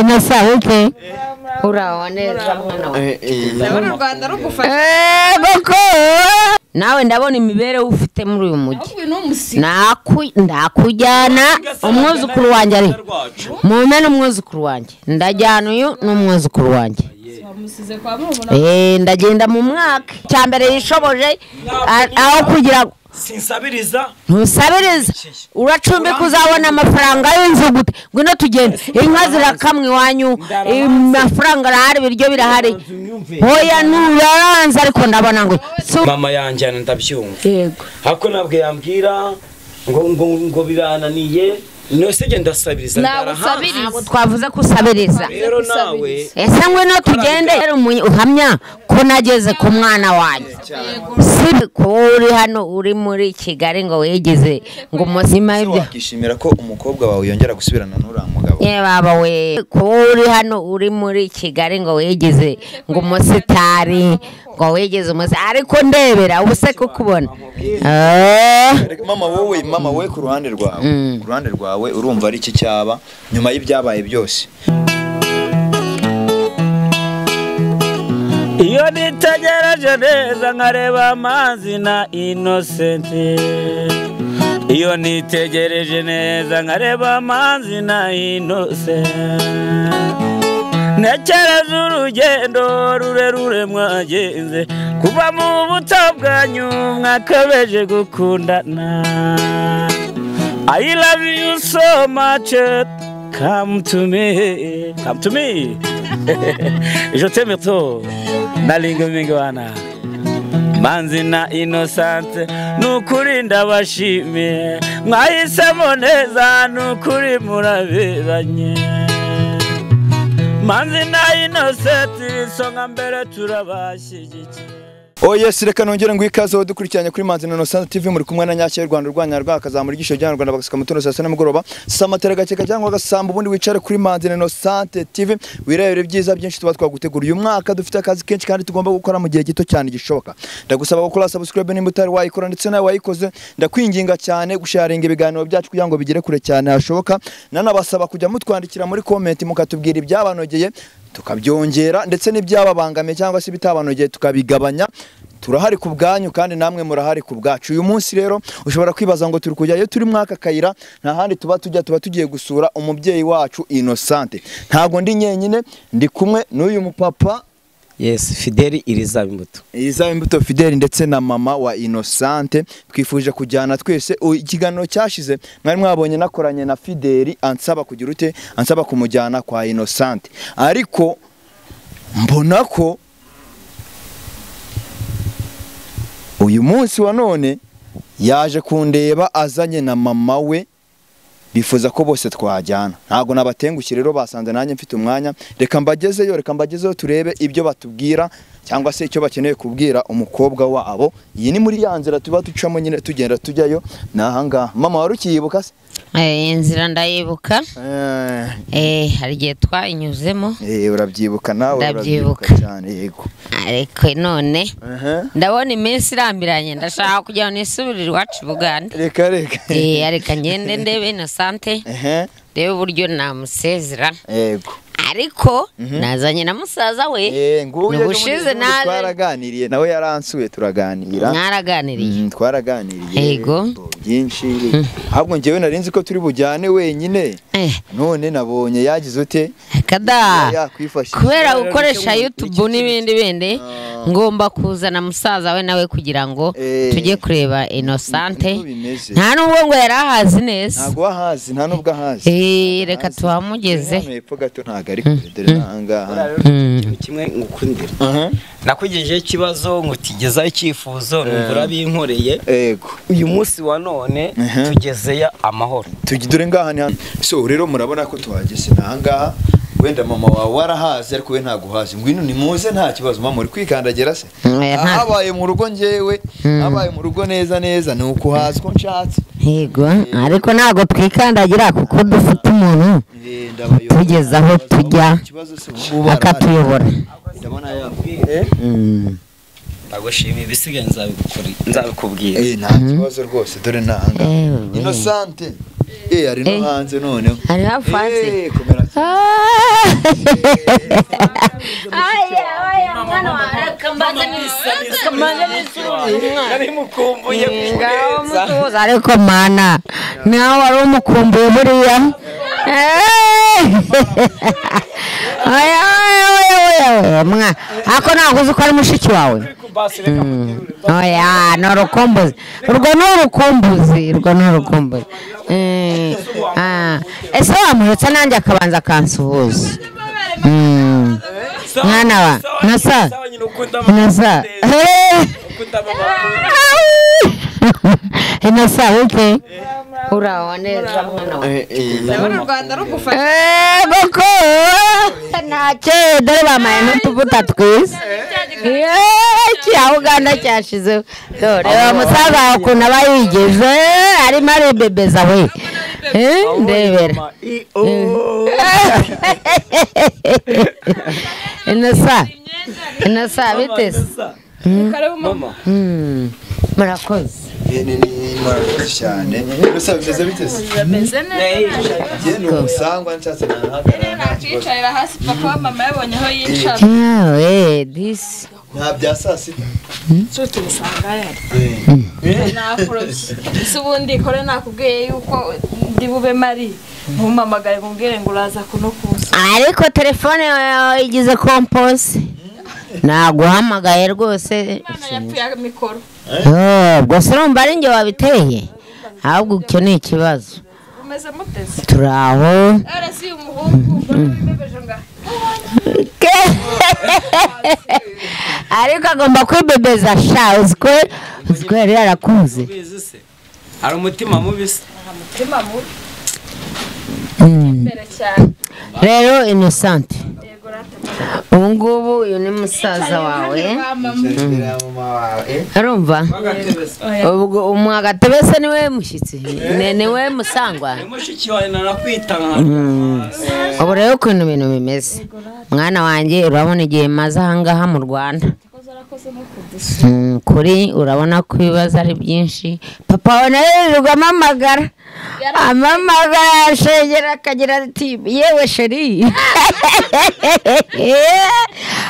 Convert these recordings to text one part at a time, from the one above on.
Innocent uraho neza mwana wawe. Ndabona u Rwanda rugufasha. Koko nawe ndabona imibereho ufite muri uyu mujyi. Ndakujyana umwuzukuru wanjye ari mume n'umwuzukuru wanjye ndajyana uyu n'umwuzukuru wanjye. Ndagenda mu mwaka cyambere yishoboje aho kugira sinsabiriza ntusabiriza uracumbika uzabona amafaranga y'inzu gute ngwino tugende inka zirakamwe iwanyu amafaranga arahari ibiryo birahari hoya nuraranze ariko ndabona ngo mama yanjyana ndabyumva yego hako nabwe yambwira ngo ngo ngo birananiye nose genda ndasabiriza ntabwo twavuze ko usabiriza rero nawe ese ngwino tugende uhamya ko nageze ku mwana wanjye si ko uri hano uri muri Kigali ngo wegeze ngo muzima ibyo wakishimira ko umukobwa wawe yongera gusubirana n'uriya mugabo ye baba we ko uri hano uri muri Kigali ngo wegeze ngo umusitari ngo wegeze umusi ariko ndebera ubuse kukubona mama wowe ku ruhande rwawe ku ruhande rwawe urumva ari iki cyaba nyuma y'ibyabaye byose. Iyo nitegereje neza nkareba amazi na Innocent, iyo nitegereje neza nkareba amazi na Innocent, ntekereza urugendo rurerure mwagenze kuva mu buto bwanyu mwakabeje gukundana. I love you so much, come to me, come to me. Je t'aime trop. Nalingo mingwana Manzi na Innocent nukuri ndabashimiye mwahisemo neza nukuri muraberanye. Manzi na Innocent isonga mbere turabashyigikiye. Oh yes, reka nongere ngo ikaze dukurikiranye kuri Manzi na Innocent TV muri kumwe na Nyakeye Rwanda rwanya rwakazamura igisho rya Rwanda bagasuka mutono saa sita nimugoroba samatera gakeka cyangwa gasamba ubundi wicare kuri Manzi na Innocent TV wirebere ibyiza byinshi tuba twagutegura uyu mwaka. Dufite akazi kenshi kandi tugomba gukora mu gihe gito cyane gishoboka. Ndagusaba gukora subscribe nimba utari wayikora ndetse nawe wayikoze ndakwinginga cyane gusharinga ibiganiro byacu kugira ngo bigere kure cyane hashoboka. Nanabasaba kujya mutwandikira muri comment mukatubwira ibyabanogeye tukabyongera ndetse n'ibyababangamiye cyangwa se bitabanogeye tukabigabanya. Turahari ku bwanyu kandi namwe murahari ku bwacu. Uyu munsi rero ushobora kwibaza ngo turi kujya iyo turi mwaka kayira nta handi tuba tujya, tuba tugiye gusura umubyeyi wacu Innocent. Ntago ndi nyenyine, ndi kumwe n'uyu mupapa. Yes, Fideli Irizabimbuto. Irizabimbuto Fideli ndetse na mama wa Innocent twifuje kujyana twese. Ikiganiro cyashize mwari mwabonye nakoranye na Fideli ansaba kugira ute, ansaba kumujyana kwa Innocent, ariko mbona ko uyu munsi wa none yaje kundeba azanye na mama we bifuza ko bose twajyana. Ntago nabatengushye rero basanze nanjye mfite umwanya, reka mbagezeyo, reka mbagezeyo turebe ibyo batubwira cyangwa se icyo bakeneye kubwira umukobwa wabo. Iyi ni muri ya nzira tuba ducamo nyine tugenda tujyayo nahanga. Mama wari ukiyibuka se? Inzira ndayibuka. Hari igihe twayinyuzemo. Urabyibuka nawe? Urabyibuka cyane yego. Ariko none ndabona iminsi irambiranye ndashaka kugira ngo nisubirire iwacu Buganda. Reka reka. Reka ngende ndebe Innocent. Ndebe uburyo namusezera. Yego. Ariko nazanye na musaza we. Ubushize nawe twaraganiriye nawe yaransuye turaganira. Mwaraganiriye? Twaraganiriye. Yego. Byinshi. Ahubwo njyewe narinzi ko turi bujyane wenyine. None nabonye yagize ute? Kada. Kubera gukoresha YouTube n'ibindi bindi ngomba kuzana musaza we nawe kugira ngo tujye kureba Innocent. Nta nubwo ngo yarahazi neza. Ntago ahazi, nta nubwo ahazi. Reka tuhamugeze. Hepfo gato ntago ari kure dore nangaha. Kimwe ngukundira. Nakugejeje ikibazo ngutigezaho icyifuzo numvura binkoreye. Yego. Uyu munsi wa none tugezeya amahoro. Tugidure ngaha ni hano. So rero murabona ko tuhageze nangaha. Wenda mama wawe warahaze ariko we ntago uhazi. Ngwino nimuze nta kibazo mama uri kwikandagira se. Habaye mu rugo njyewe, habaye mu rugo neza neza ni uko uhazi ko nshatse. Yego, ariko ntago twikandagira kuko dufite umuntu tugeze aho tujya akatuyobora. Ndabona yabwiye. Ndagushimiye ibisigaye nzabikubwira. Nta kibazo rwose dore nanga. Innocent. Ari no hanze noneho. Ari hafi hanze. Komera. Aya aya mwana wa kambaza ni kambaza ni nari mukumbuye kurenza ariko mana nawe wari umukumbuye buriya. Oya oya oya mwa ako ntabwo uzi ko ari mushiki wawe. Oya ni urukumbuzi, urwo ni urukumbuzi, urwo ni urukumbuzi. Ese wamuhetse nanjye akabanza akansuhuza. Mwana wa nasa nasa nasa okay. Uraho neza mwana wa. Ndabona u Rwanda rugufasha. Boko ntacyo dore bamaye n'utuvuta twiza. Cya Uganda cyashizeho. Dore umusaza wawe ukuntu aba yigeze arimo aribebeza we. Ndebera. Innocent. Innocent bitese. Mama. Murakoze. Murakoze cyane. Innocent bimeze bitese? Bimeze neza. Njye ni umusangwa nshatse nahagarara. Nakwicarira hasi papa wa mama yabonye aho yicara. Yawe this. Nta bya saa sita. Cyo tubisanga yari. Nakurobye. Ese ubundi kore nakubwiye yuko ndi bube mari. Ntumpamagare kumbwire ngo uraza kunokuza. Ariko telefone yawe igize compose. Naguhamagaye rwose. Imana yapfuye mikoro. Ubwo se urumva ari njye wabiteye? Ahubwo icyo ni ikibazo. Umeze muteze. Turaho. Arasi umuhungu mbona wibebeje nga. Ariko agomba kwibebeza sha uziko uziko yari yarakuze. Hari umutima mubi se. Umutima mubi. Imbere cyane. Rero Innocent. Ubu ngubu uyu ni musaza wawe. Urumva? Ubwo umwagatebe se niwe mushyitsi, niwe musangwa. Mushiki wawe narakwita. Ubu rero ukuntu ibintu bimeze. Mwana wanjye urabona igihe maze aha ngaha mu Rwanda. Kuri urabona ko ibibazo ari byinshi. Papa wawe nawe yirirwa amamagara. Amamagara shegera akagira ati yewe sheri.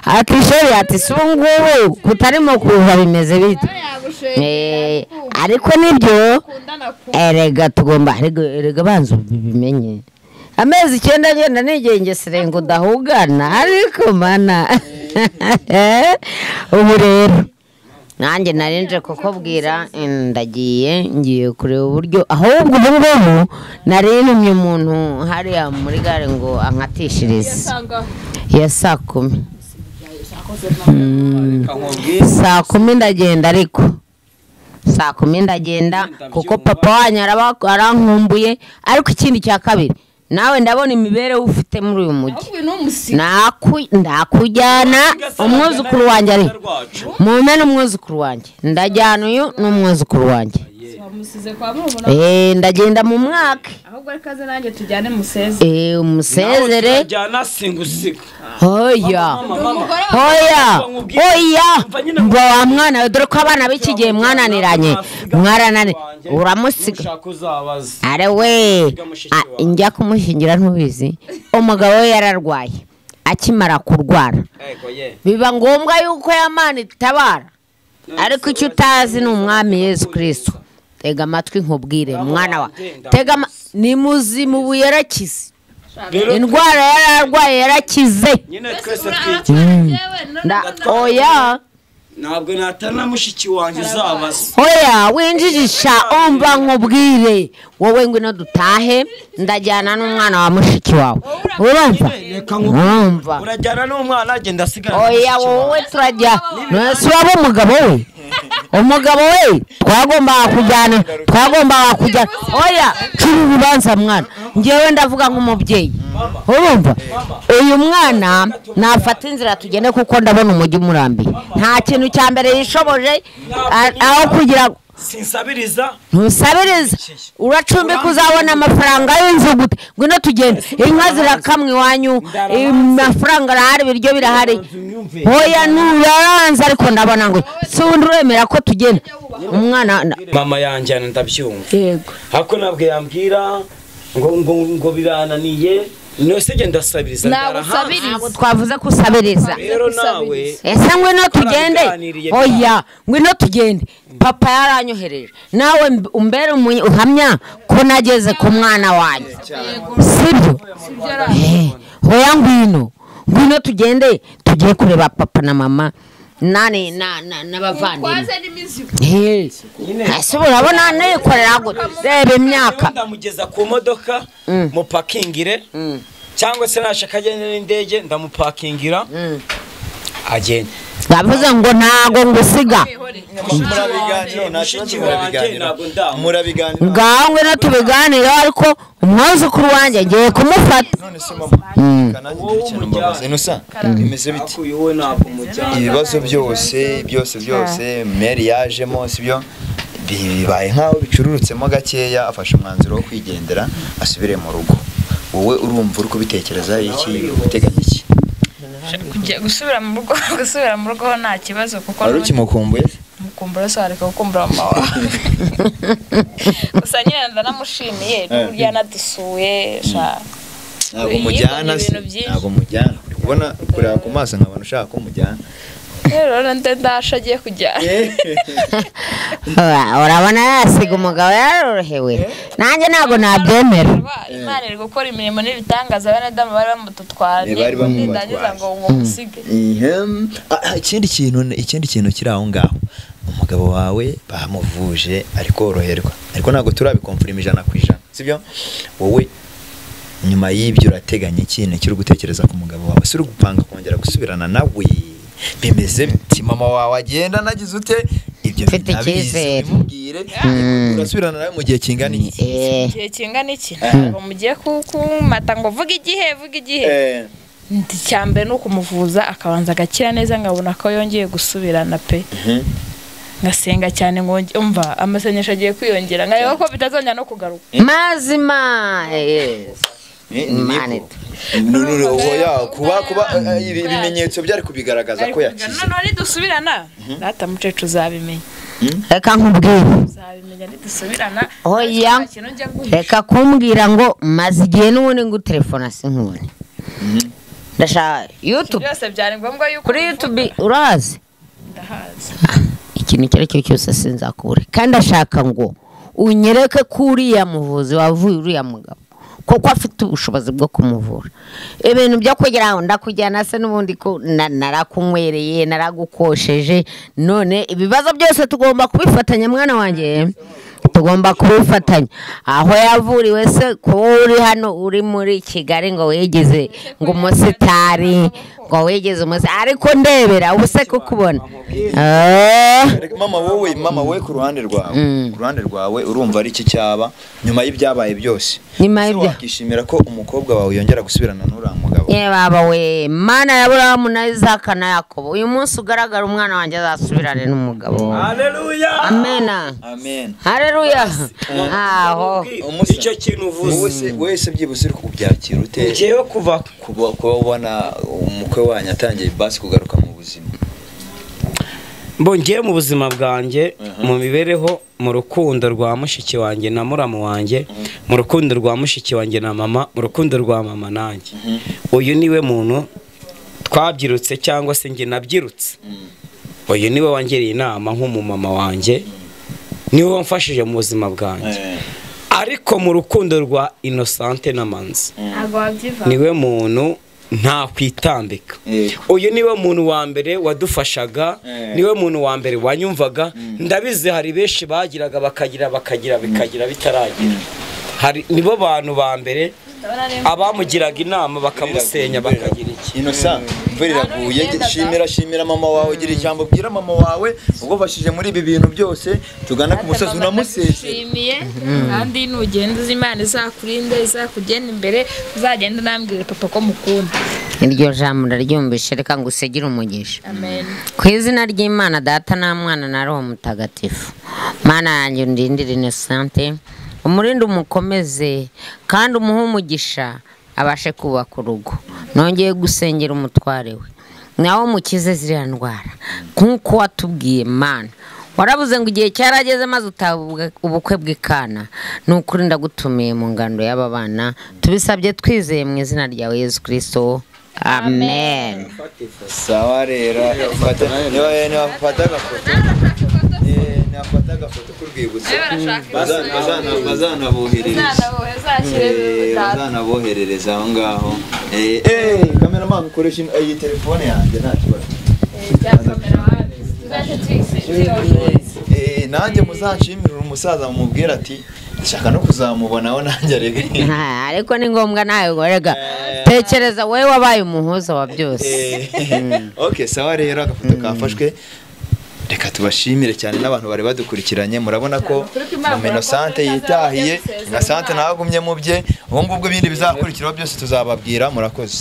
Ati sheri ati si ubu ngubu kutarimo kuva bimeze bite. Ariko nibyo erega tugomba erega banza ubimenye. Amezi 9 agenda nigengesere ngo udahugana ariko mana. Ubu rero nanjye narinje kukubwira ndagiye ngiye kureba uburyo ahubwo ubu ngubu narintumye umuntu hariya muri gare ngo ankatishirize ya saa 10. Saa 10 ndagenda ariko saa 10 ndagenda kuko papa wanyu arankumbuye. Ariko ikindi cya kabiri nawe ndabona imibereho ufite muri uyu mujyi. Ndakujyana umwuzukuru wanjye ari mume n'umwuzukuru wanjye ndajyana uyu n'umwuzukuru wanjye. Ndagenda mu mwaka. Ahubwo reka nanjye tujyane musezere. Umusezere. Jyana singusiga. Oya. Oya. Oya. Ngo wa mwana dore ko abana b'iki gihe mwananiranye. Mwaranane uramusiga. Are we njya kumushingira ntubizi. Umugabo we yararwaye. Akimara kurwara. Biba ngombwa yuko yamana itabara. Ariko icyo utazi ni umwami Yesu Kristo. Tega amatwi nkubwire mwana wa. Tega ni muzima ubu yarakize. Indwara yararwaye yarakize. Nyine twese twikiye. Oya. Ntabwo natana mushiki wanjye uzabaza. Oya winjijisha umva nkubwire wowe ngwino dutahe ndajyana n'umwana wa mushiki wawe. Urumva? Urumva. Urajyana n'umwana agenda asigara. Oya wowe turajya. Nasi waba umugabo we. Umugabo we twagombaga kujyana, twagombaga kujyana. Oya curi urubanza mwana. Ngewe ndavuga nk'umubyeyi. Urumva? Uyu mwana nafata inzira tugende kuko ndabona umujyi umurambiye. Nta kintu cya mbere yishoboje aho kugira sinsabiriza. Ntusabiriza. Uracumbika uzabona amafaranga y'inzu gute? Ngwino tugende. Inka zirakamwa iwanyu, amafaranga arahari, ibiryo birahari. Oya nuraranze ariko ndabona ngo si undi uremera ko tugenda. Umwana mama yanjye ndabyumva. Yego. Hako nabwe yambwira ngo ngo ngo birananiye. Nose genda ndasabiriza. Ntabwo usabiriza. Ntabwo twavuze ko usabiriza. Rero nawe ese ngwino tugende. Oya ngwino tugende. Papa yaranyohereje. Nawe umbere uhamya ko nageze ku mwana wanjye. Sibyo? Oya ngwino. Ngwino tugende tugiye kureba papa na mama. Nani na n'abavandimwe. Ese urabona nikorera gute? Reba imyaka. Ndamugeza ku modoka mupakingire cyangwa se nashaka agende n'indege ndamupakingira agende. Ndavuze ngo ntago ngusiga. Murabiganiro. Ngaho ngwino tubiganire ariko umwuzukuru wanjye ngiye kumufata. None se mama kanange ikintu mbabaza Innocent bimeze biti? Ibibazo byose byose byose Mary yajemo sibyo bibaye nkaho bicururutsemo gakeya afashe umwanzuro wo kwigendera asubire mu rugo. Wowe urumva uri kubitekereza iki uteganya iki? Kujya gusubira mu rugo gusubira mu rugo nta kibazo kuko ari ukimukumbuye mukumbura se areka gukumbura mama wawe. Gusa nyine ndanamushimiye n'uburyo yanadusuye sha. Ntabwo mujyana ntabwo mujyana kubona kureba ku maso nkabona ushaka ko mujyana. Rero ndasha agiye kujyana. Urabona yasiga umugabo yarorohewe. Nanjye ntabwo nabyemera. Imana iri gukora imirimo n'ibitangaza bene Adamu bari bamututwaye. Ndangiza ngo umusige. Ikindi kintu kiri aho ngaho. Umugabo wawe bamuvuje ari koroherwa. Ariko ntabwo turabikonfirma 100%. Sibyo? Wowe nyuma y'ibyo urateganya ikintu kiri gutekereza ku mugabo wawe. Si uri gupanga kongera gusubirana nawe. Bimeze biti mama wawe agenda nagize ute ibyo bimubwire urasubirana nawe mu gihe kingana iki? Igihe kingana iki? Ntabwo mugiye kumata ngo vuga igihe vuga igihe. Icyambere ni ukumuvuza akabanza agakira neza ngabona ko yongeye gusubirana pe. Ngasenga cyane ngo umva amasengesho agiye kwiyongera nkareba ko bitazongera no kugaruka. Mazima yes. Kuba ibimenyetso byari kubigaragaza ko yakize. None nidusubirana data mucecu uzabimenya. Reka nkubwire uzabimenya nidusubirana. Oya reka kumbwira ngo maze igihe n'ubundi ngo telefone sinkubone. Ndashaka YouTube byose byari ngombwa yuko kuri YouTube urazi ndahazi ikintu icyo aricyo cyose sinzakubure kandi ashaka ngo unyereke ko uriya muvuzi wavuye uriya mugabo kuko afite ubushobozi bwo kumuvura. Ibintu byo kugira ngo ndakujyana se n'ubundi ko narakunywereye naragukosheje none ibibazo byose tugomba kubifatanya mwana wanjye tugomba kubifatanya. Aho yavuriwe se ko uri hano uri muri Kigali ngo wegeze ngo umusitari ngo wegeze umusitari ariko ndebera ubuse kukubona. Mama wowe mama wowe ku ruhande rwawe ku ruhande rwawe urumva ari iki cyaba nyuma y'ibyabaye byose? Nyuma y'ibyo wakishimira ko umukobwa wawe yongera gusubirana n'uriya mugabo? Ye baba we Mana ya Aburahamu na Isaka na Yakobo uyu munsi ugaragara umwana wanjye azasubirane n'umugabo. Haleluya. Amena. Amen. Haleluya. Aho icyo kintu uvuze wese byibuse uri kubyakira ute? Ngewe kuva kuba ubona umukwe wanyu atangiye basi kugaruka mu buzima. Mbongeye mu buzima bwanjye mu mibereho mu rukundo rwa mushiki wanjye na muramu wanjye mu rukundo rwa mushiki wanjye na mama mu rukundo rwa mama nanjye uyu niwe muntu twabyirutse cyangwa se njye nabyirutse. Uyu niwe wangiriye inama nk'umumama wanjye niwe wamfashije mu buzima bwanjye. Ariko mu rukundo rwa Innocente na Manzi niwe muntu nta kwitambika. Uyu niwe muntu wa mbere wadufashaga niwe muntu wa mbere wanyumvaga. Ndabizi hari benshi bagiraga bakagira bakagira bikagira bitaragira. Hari nibo bantu ba mbere abamugiraga inama bakamusenya bakagira iki. Innocent imvura iraguye shimira shimira mama wawe gira ijambo bwira mama wawe ubwo bashije muri ibi bintu byose tugana ku musozi unamusezeye. Kandi nugenda uzi Imana izakurinde izakugenda imbere uzagenda unambwire papa ko mukunda. Iryo jambo ndaryumvishe reka ngusegire umugisha. Amen. Ku izina ry'Imana Data na Mwana na Roho Mutagatifu. Mana yanjye undindire Innocente umurinde umukomeze kandi umuhe umugisha abashe kubaka urugo. Nongeye gusengera umutware we nawe mukize ziriya ndwara nkuko watubwiye Mana. Waravuze ngo igihe cyarageze maze utaha ubukwe bw'ikana. Ni ukuri ndagutumiye mu ngando y'aba bana, tubisabye twizeye mu izina ryawe Yesu Kristo, amen. Sawa rero, niba fata agafoto, nafata agafoto k'urwibutso, bazanaboherereza aho ngaho. Kameramani ukoresha iyi telefone yanjye nta kibazo. Nanjye muzanshimire umusaza mumubwira ati ndashaka no kuzamubonaho nanjye arega. Ariko ni ngombwa nawe rega tekereza wowe wabaye umuhuza wa byose. Okay, sawa rero agafoto kafashwe. Reka tubashimire cyane n'abantu bari badukurikiranye. Murabona ko Innocente yitahiye, Innocente nawe agumye mu bye. Ubu ngubwo ibindi bizakurikiraho byose tuzababwira. Murakoze.